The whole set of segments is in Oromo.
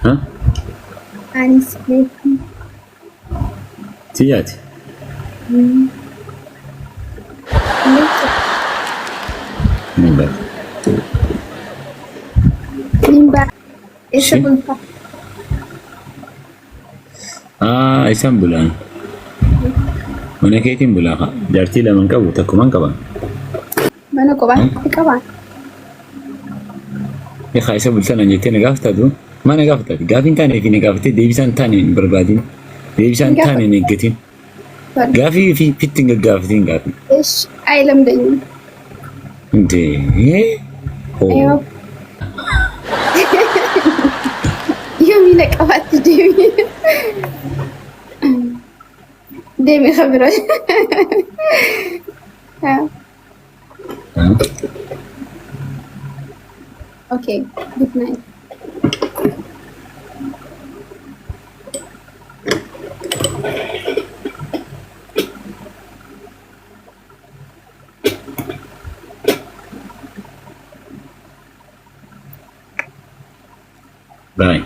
Ha? Anis beeku. Tiyyaati. Beektu. Ni bara. Niin bara. Eessa Ishee? bulta? Aa, isaan bulaan. Mana keetiin bulaa kaa. Jaartii lama hin qabu, takkuman qaba. Mana kophaatti qabaa? Ekaa isa bultaa naan jettee na gaafatatu. Maa na gaafatati? Gaafii hin taane fi na gaafattee deebisaa hin taane hin barbaadin. Deebisaa hin taane hin eeggatin. Gaafii fi fitti hin gaggaafatin gaafii. Ish, አይለምደኝም። እንዴ ሆ ይኸው Yoomii qabaatti deemi. Deemi kabira. Okay, good night. Bye.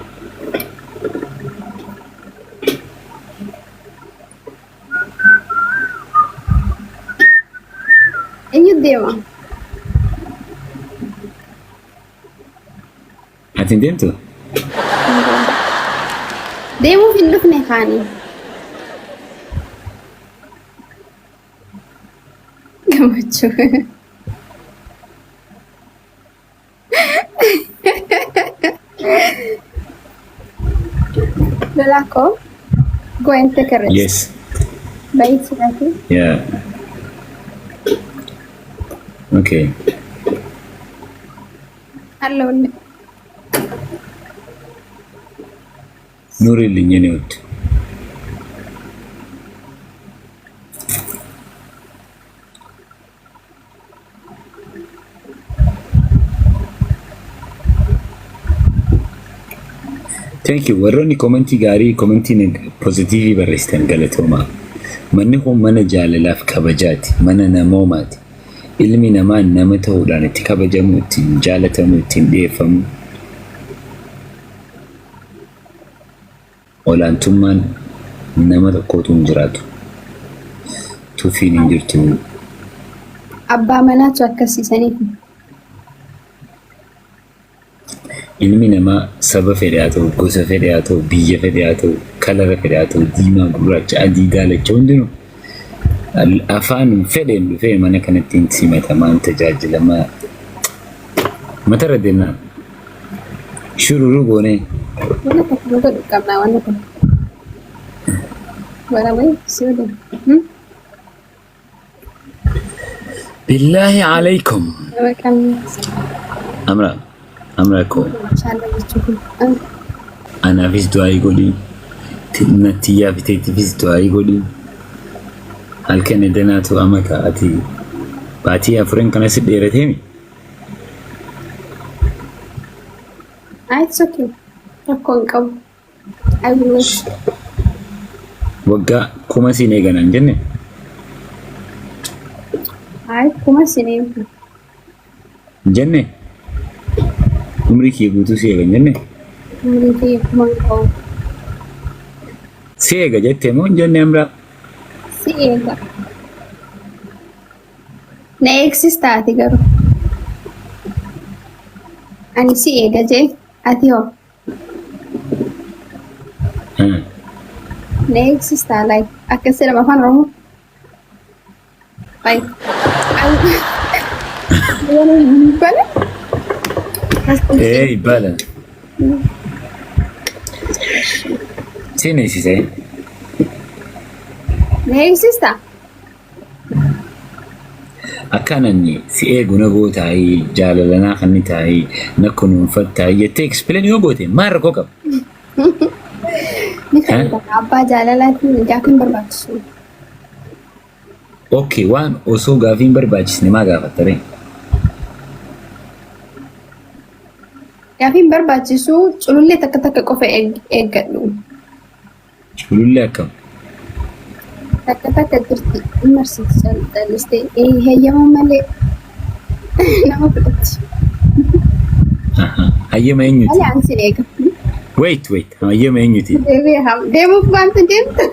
Eenyu deema? Ati hin deemtu? Deemuuf hin dhufne kaanii. Gammachuu. Lolaa koo go and take a rest. Yes. Bye, Sirati. Yeah. Okay. አለሁልህ። ኑሪልኝ የኔ ውድ። Thank you. Warroonni komentii gaarii, komentii pozitiivii barreessitan galatoomaa. Manni kun mana jaalalaaf kabajaati. Mana namoomaati. Ilmi namaa nama ta'uudhaan itti kabajamu, ittiin jaalatamu, ittiin dhiyeeffamu. Olaantummaan nama tokkootu hin jiraatu. Tuffiin hin jirtu. Abbaa manaatu akkasiisaniif. Ilmi namaa saba fedhe haa ta'u, gosa fedhe haa ta'u, biyya fedhe haa ta'u, kalara fedhe haa ta'u, diimaa, gurraacha, adii, daalacha hundinuu afaan fedheen dhufee mana kanatti hin simatamaa, hin tajaajilamaa. Matarra deemnaan shururuu goonee. Wanna tokko nu godhu qabnaa wanna tokko. Wala wayi si waliin. Billaahi alaykum. Nama qabna. Amra, Amra koo. Inshallah jechuun kun. Anaafis du'aayii godhi. Tiyyaa fi teetiifis du'aayii godhi. Halkan edanaatu amata ati baatii afuran kana si dheerateemi. Ah, it's okay. Rakkoo hin qabu. I will wait. Waggaa 1000 siin eegana hin jenne? Ay, 1000 siin eegu. Hin jenne? Umrii kee guutuu si eega hin jenne? Umrii kee 1000 hin qabu. Si eega jettee moo hin jenne Amraa? Si eega. Na eegsista ati garuu. Ani si eega jee ati hoo? Na eegsistaa like akkas jedhama afaan Oromoo. Like ይባላል። Ee ይባላል። Siin eegsisee. Na eegsistaa? Akka anani si eegu na gootaayii jaalala naa kennitaayii na kunuunfattaayii jettee explain yoo goote maal rakkoo qaba? Ni fayyadama. Abbaa jaalalaatiin gaafiin barbaachisu. Okay, waan osoo gaafii hin barbaachisne maa gaafatta ree? Gaafiin barbaachisu culullee takka takka qofa eeggadhu. Culullee akkam? Takka takka jirti hin marsiiti callistee heeyyama malee nama fudhatti. Hayyama eenyuti? Malee an sin eega. Wait, wait. Hayyama eenyutiin? Deebi'ee deemuuf waanta deemtu.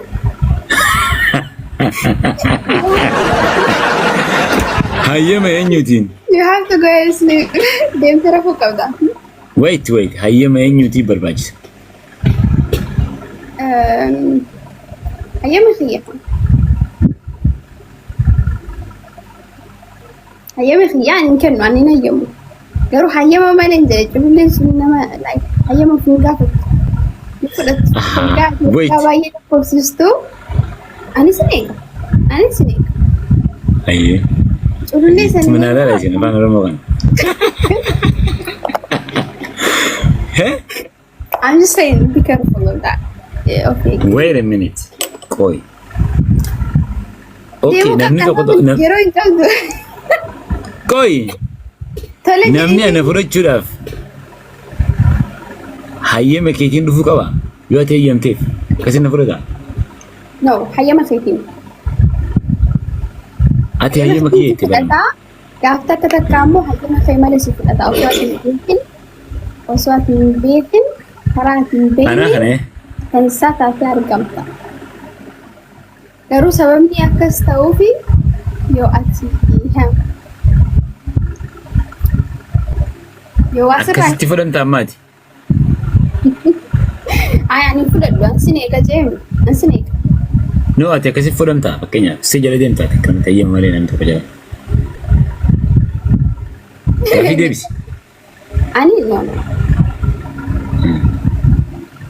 Hayyama eenyutiin? You have to go and sleep. Deemtee rafuu qabda. Wait, wait. Hayyama eenyutiin barbaachisa? Hayyama kiyya. Hayyama kiyya ani hin kennu, ani hin hayyamu. Garuu hayyama malee hin jedhe, cululleen sun nama like hayyama of hin gaafattu. Ni fudhattu. Ahaa, wait. Waggaa baay'ee lakkoofsistu. Anis ni eega. Anis ni eega. Hayyee. Culullee sana. Itti minaalaa isin afaan Oromoo kana. Hee? I'm just saying, be careful of that. Yeah, okay. Wait a minute. Qoy. Okay, Deemuu namni qabda, tokko tokko yeroo hin qabdu. Qoy. Tole. Namni ana fudhachuudhaaf hayyama keetiin dhufuu qaba. Yoo ati hayyamteef akkasin na fudhata. No, hayyama keetiin. Ati hayyama kiyya itti barama. Fudhataa. Gaaf takka takka ammoo hayyama kee malee si fudhata. Osoo ati hin beekin, osoo ati hin beekin, karaa ati hin Anaa kana beekne kan isaa taatee argamta. Garuu sababni akkas ta'uufi yoo waa sirraa Akkasitti fudhamta ammaati. Ay, ani fudhadhu, an sin eega jeemi, an sin eega. No, ati akkasitti fudhamta, fakkeenyaaf si jala deemta, ati akkamitti hayyama malee namni tokko jala. Gaafii deebisi. Ani no.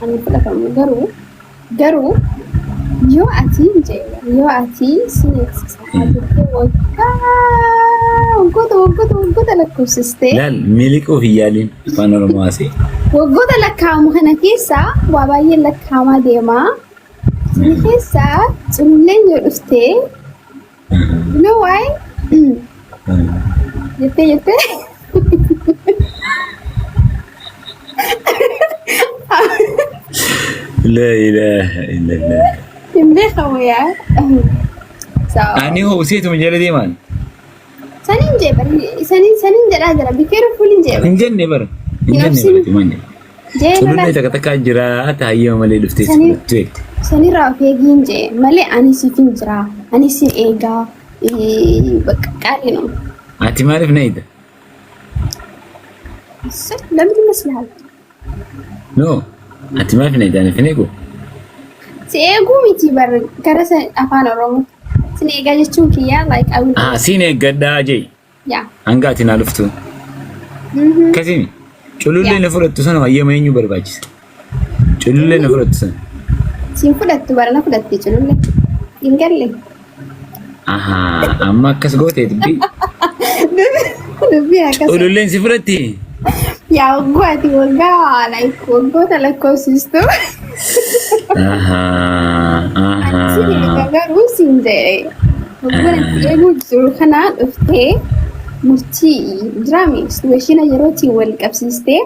Ani fudhatamu, garuu yoo ati yoo ati sin eegsisa jettee waggaa waggoota waggoota waggoota lakkoofsistee Laal, miliquuf hin yaaliin, afaan Oromoo haasa'e. Waggoota lakkaa'amu kana keessa waa baay'een lakkaa'amaa deemaa. Sana keessa cululleen yoo dhuftee, you know why? Jettee jettee. La ilaha illallah. Hin beekamu yaa. So, Ani hoo seetuma jala deemaan. Saniin jee bari, saniin jedhaa jira. Be careful hin jee. Hin jenne bara. Hin Hin jenne obsin. bara himan jenne. Jee Culullee lola takka takka jira, ati hayyama malee dhuftee si fudhattu jette. Sanirraa of eegiin jee malee, ani siif hin jira. Ani si eegaa. Bakka qaalii nama. Ati maaliif na eegda? ለምን ይመስልሃል? No. Ati maaliif na eegda? Ani fin eegu? Si eeguu miti bar, gara afaan Oromoo. Sin eegaa jechuun kiyyaa like I will Ah, siin eeggadhaa jee. Yeah. Hanga ati naa dhuftu. Akkasii culullee na fudhattu sana hayyama eenyu barbaachisa? Culullee na fudhattu sana. Siin fudhattu bara, na fudhatti culullee. Hin galle. Ahaa, amma akkas gootee dubbii. Dubbii akkas. Cululleen si fudhatti? Yaa, waggaa ati waggaa like waggoota lakkoofsistu. Ahaa, Sin eegaa ahaa. garuu siin jedhe. Waggoon itti eeguu jiru kanaa dhuftee murtii jiraami situation yerootiin wal qabsiistee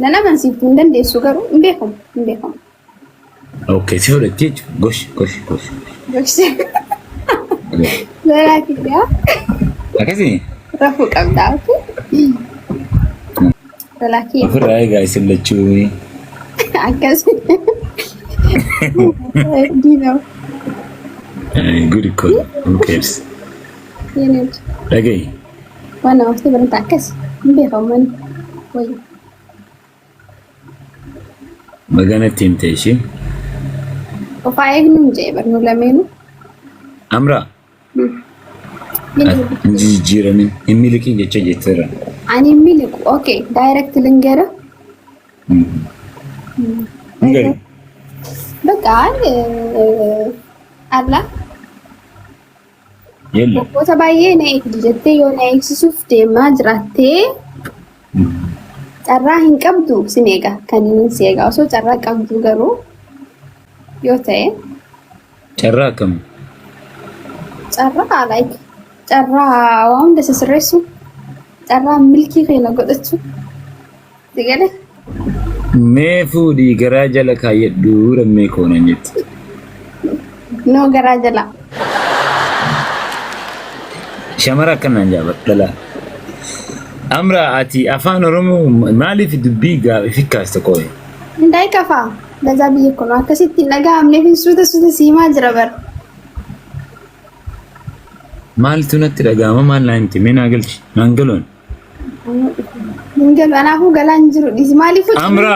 nan amansiiftuu hin dandeessu, garuu hin beekamu, hin beekamu. Okay, si fudhatti jechuudha. Gosh, gosh, gosh. Gosh. Lolaa kiyyaa. Akkasii? Rafuu qabdaa, okay? Lolaa kiyya. Ofirraa eegaa isin lachuu. Akkas. Diinoo. Good call. Who cares? Yeenet. Dhaga'i. Waan namaaf ta'e baranta akkas hin beekamu mani. Wayya. Baganatti himte ishee. Qofaa eegnu hin jee barnu lameenuu. Amraa. Yeenet. Hin jijjiiramin. Hin miliqin jecha jetteerra. Ani hin miliqu. Okay, direct ልንገርህ. Hin gari. በቃ አላ Yella. Waggoota baay'ee na eegdi jettee yoo na eegsisuuf deemaa jiraattee, carraa hin qabdu sin eega, kan inni si eega osoo carraa qabdu garuu yoo ta'e. Carraa akkam? Carraa like carraa waa hunda sisirreessu, carraa milkii keenya godhachuu si galee. Mee fuudhii garaa jala kaayyadhu rammee koonan jetti. No, garaa jala. Shamara akkanaan jaabadha dhalaa. Amra ati afaan Oromoo maaliif dubbii gaaffii kaasta qoye? Hundaa'e kafaa. Lazaa biyya kun akkasitti hin dhaga'amneef hin suuta suuta siimaa jira bara. Maaltu natti dhaga'ama maal naa himti mee naa galchi naan galoon. Hin galu anaafuu galaan jiru dhiisi maaliif Amra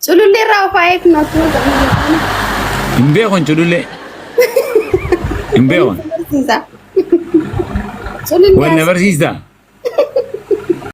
culullee irraa of haa eegnu akkuma jedhamu. Hin beekon culullee. Hin beekon. Barsiisa. Culullee Wal na barsiistaa?